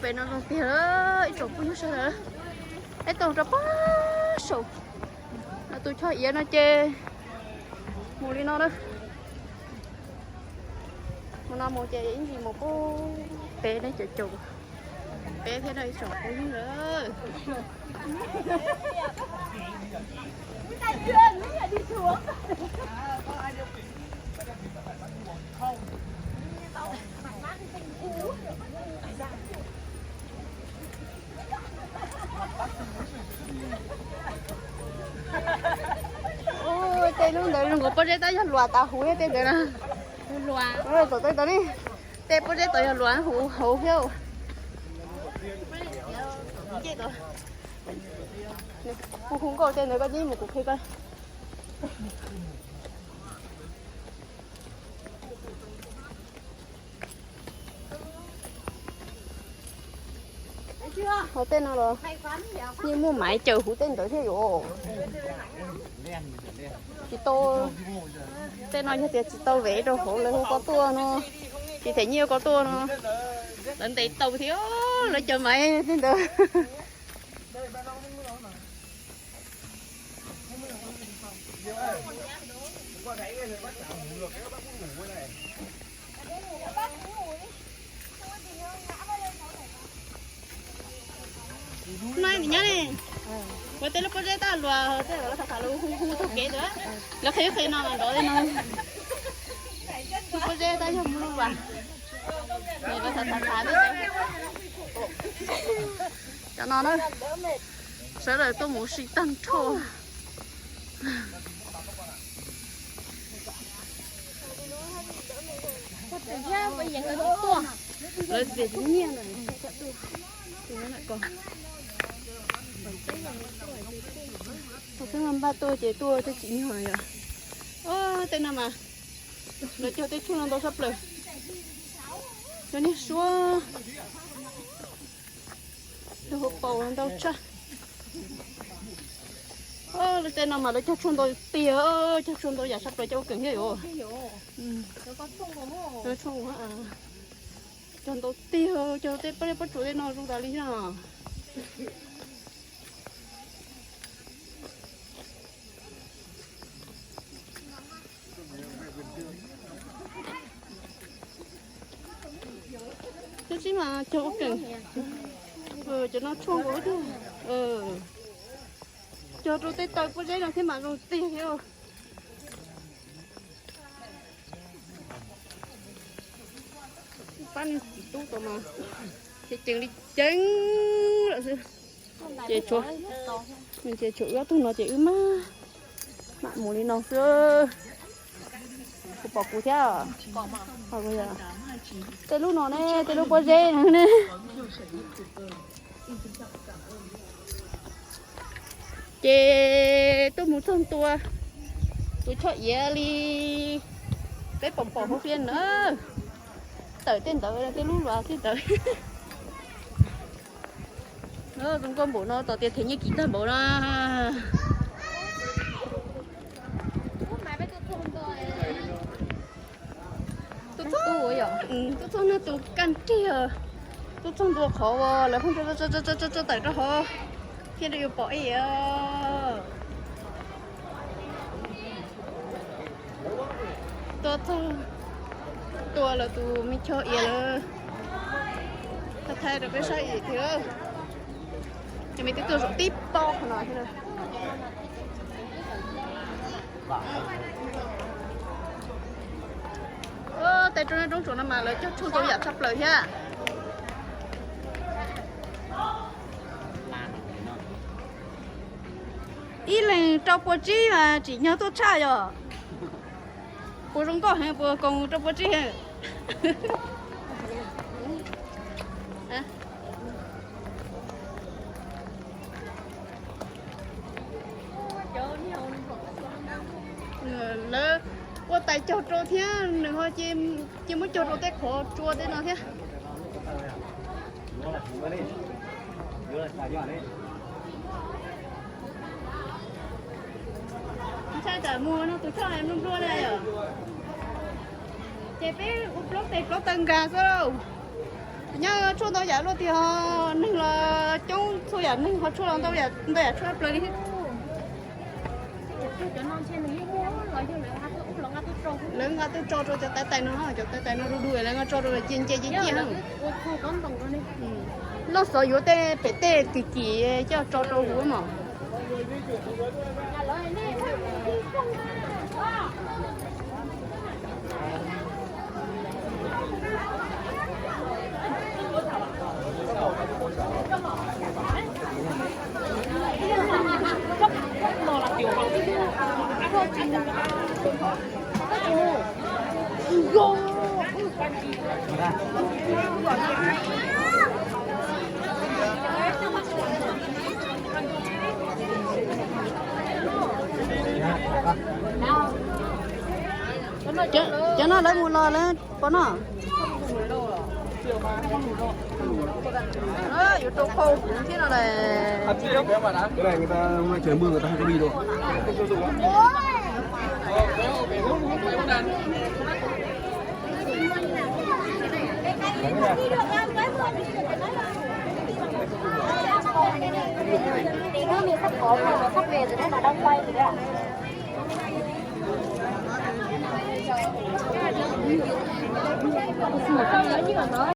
Pem no zoo tiag, ib tsoom phooj ywg sawv daws, peb tuaj rau pem saum no tus choj iav no ces mus li no na. Mus no mus ces ib ntsis mus pem ne, caum caum peb thiab no ib tsoom phooj ywg lawm. Ua, tej lub ntawd zoo nkaus pob zeb tab yog luas tas huv tej ntawd na. Tom tej tod ne, tej pob zeb tod yog luas huv huv thiab. Kuv hu nkauj tej ntawd koj nyob mus kuv qhia koj. Ho tej no los yeej muaj maiv caws huv tej ntawd thiab yuav. Tsis tau, tej no yog tias tsis tau vev rau hauv lawv hu koj tuaj no, tsis them nyiaj koj tuaj no, lawv ntes tau thiab lawv cov maiv tej ntawd. No nyob ne, ua tej lub pob zeb tab luas, tej lawv xav xav lawv hu hu taug kev ntawd, lawv qhia qhia no mas nrov li no. Lub pob zeb tab yog muaj lub luas, lawv xav xav xav li cov no na. Sawv daws tuaj mus si tag nrho. Lawv tias nyiaj na, tus nyob ntawm ko. Thaum twg npaj tuaj ces tuaj tej tsim nyog yom. Tej no mas lawv cog tej tshuaj no ntau tshaj plaws. Cov niag suab, tus hauv paus ntau tshaj. Tej no mas lawv cog tshuaj ntau tiag, cog tshuaj ntau yam tshaj plaws coj ua keem thiab yuav. Cog ntau tiag, cog tej pob zeb pob tsuas tej no zoo tas li na. Tab sis mas cog ua keem, cov no tshuaj nkaus tiag. Cog rau tej taw pob zeb no thiab mas zoo tiag thiab. Pab niag txiv tub tod mas ces ceev li ceev lawm xwb. Ces tshuav, ces tshuav wb ob tug no ces wb maj mam mus li no xwb. Kuv pom kuv thiab. Tej lub no ne, tej lub pob zeb no ne. Ces tuaj mus txog ntua tus choj iav li peb pom pom hauv fiab na. Tawm tej ntawd tej lub luas tej ntawd. Zoo nkauj npaum no tos tias them nyiaj kiv tag npaum no. Tuaj txog, tuaj txog no tus kaj nrig, tuaj txog ntua qhov uas lawv pheej tso tso tawm rau hauv thiaj li yuav pom ib yam. Tuaj txog, tua lawv tus me choj iav lawm, thaij thaij rau peb saib thiab. Ces me tub tuaj zaum tib pob qhov no thiab. Tej roob, roob tsuas no mas lawv cog tshuaj ntau yam tshaj plaws thiab. Ib leeg rau puas tsib mas tsim nyog tuaj tshaj yom. Puas zoo nkauj heev, puas koom rau puas tsib heev. Lawv ua tais cog rau thiab, nws ho cia muab cog rau tej qhov tsua tej no thiab. Ntshai tsam muag no tus choj nplua nplua li yom. Ces peb ua plaub tes plaub taw nkag xwb lauj. Nyob tshuaj ntau yam luaj tiag, neeg los coob txhua yam, neeg ho tshuaj los ntau yam, ntau yam tshuaj plaws li. Lawv nqa tuaj tso rau cov tais tais no, cov tais tais no du du lawv nqa tso rau cia nce cia cia. Loj xov yuav tej pem tej kim kim coj tso rau huv mos. Cov no lawv mus los lawv pom no. Yuav rau khau kuv thiab no las.